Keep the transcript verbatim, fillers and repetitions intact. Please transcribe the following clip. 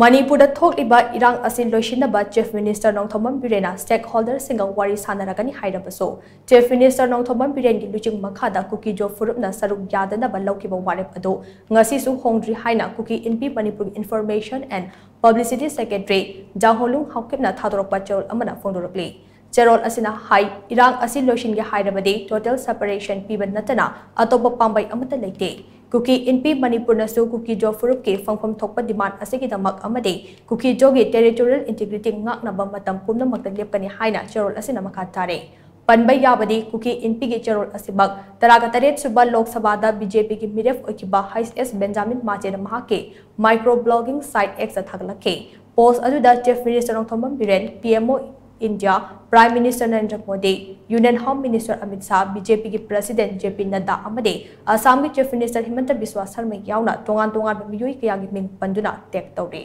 ꯃꯅꯤꯄꯨꯔꯗ ꯊꯣꯛꯂꯤꯕ ꯏꯔꯥꯡ ꯑꯁꯤ ꯂꯣꯏꯁꯤꯟꯅꯕ Chief Minister ꯅꯣꯡꯊꯣꯝꯕꯝ ꯕꯤꯔꯦꯟꯅ stakeholder ꯁꯤꯡꯒ ꯋꯥꯔꯤ ꯁꯥꯟꯅꯔꯒꯅꯤ ꯍꯥꯏꯔꯕꯁꯨ, Chief Minister ꯅꯣꯡꯊꯣꯝꯕꯝ ꯕꯤꯔꯦꯟꯒꯤ ꯂꯨꯆꯤꯡ ꯃꯈꯥꯗ ꯀꯨꯀꯤꯖꯣ ꯐꯨꯔꯨꯞꯅ ꯁꯔꯨꯛ ꯌꯥꯗꯅꯕ ꯂꯧꯈꯤꯕ ꯋꯥꯔꯦꯞ ꯑꯗꯨ ꯉꯁꯤꯁꯨ ꯍꯣꯡꯗ꯭ꯔꯤ ꯍꯥꯏꯅ Kuki Inpi Manipur Information and Publicity Secretary ꯖꯥꯡꯍꯣꯂꯨꯡ ꯍꯥꯎꯀꯤꯞꯅ ꯊꯥꯗꯣꯔꯛꯄ ꯆꯦꯔꯣꯜ ꯑꯃꯅ ꯐꯣꯡꯗꯣꯔꯛꯂꯤ꯫ ꯆꯦꯔꯣꯜ ꯑꯁꯤꯅ ꯍꯥꯏ, ꯏꯔꯥꯡ ꯑꯁꯤ ꯂꯣꯏꯁꯤꯟꯒꯦ ꯍꯥꯏꯔꯕꯗꯤ total separation ꯄꯤꯕ ꯅꯠꯇꯅ ꯑꯇꯣꯞꯄ ꯄꯥꯝꯕꯩ ꯑꯃꯠꯇ ꯂꯩꯇꯦ꯫ ꯀꯨꯀꯤ ꯏꯟꯄꯤ ꯃꯅꯤꯄꯨꯔꯅꯁꯨ ꯀꯨꯀꯤꯖꯣ ꯐꯨꯔꯨꯞꯀꯤ ꯐꯪꯐꯝ ꯊꯣꯛꯄ demand ꯑꯁꯤꯒꯤꯗꯃꯛ ꯑꯃꯗꯤ ꯀꯨꯀꯤꯖꯣꯒꯤ territorial integrity ꯉꯥꯛꯅꯕ ꯃꯇꯝ ꯄꯨꯝꯅꯃꯛꯇ ꯂꯦꯞꯀꯅꯤ ꯍꯥꯏꯅ ꯆꯦꯔꯣꯜ ꯑꯁꯤꯅ ꯃꯈꯥ ꯇꯥꯔꯦ꯫ ꯄꯟꯕ ꯌꯥꯕꯗꯤ, ꯀꯨꯀꯤ ꯏꯟꯄꯤꯒꯤ ꯆꯦꯔꯣꯜ ꯑꯁꯤꯃꯛ ꯇꯔꯥꯒ ꯇꯔꯦꯠ ꯁꯨꯕ ꯂꯣꯛ ꯁꯚꯥꯗ ꯕꯤ ꯖꯦ ꯄꯤꯒꯤ ꯃꯤꯔꯦꯞ ꯑꯣꯏꯈꯤꯕ ꯍꯩꯆ ꯑꯦꯁ ꯕꯦꯟꯖꯥꯃꯤꯟ ꯃꯥꯆꯦꯅ ꯃꯍꯥꯛꯀꯤ micro blogging site X ꯇ ꯊꯥꯒꯠꯂꯛꯈꯤ꯫ Post ꯑꯗꯨꯗ Chief Minister Nongthombam Biren, P M O India, Prime Minister Narendra Modi, Union Home Minister Amit Shah, B J ꯄꯤꯒꯤ President ꯖꯦ ꯄꯤ ꯅꯗ꯭ꯗꯥ ꯑꯃꯗꯤ ꯑꯁꯥꯝꯒꯤ Chief Minister ꯍꯤꯃꯟꯇ ꯕꯤꯁ꯭ꯋꯥ ꯁꯔꯃ ꯌꯥꯎꯅ ꯇꯣꯉꯥꯟ ꯇꯣꯉꯥꯟꯕ ꯃꯤꯑꯣꯏ ꯀꯌꯥꯒꯤ ꯃꯤꯡ ꯄꯟꯗꯨꯅ tag ꯇꯧꯔꯤ꯫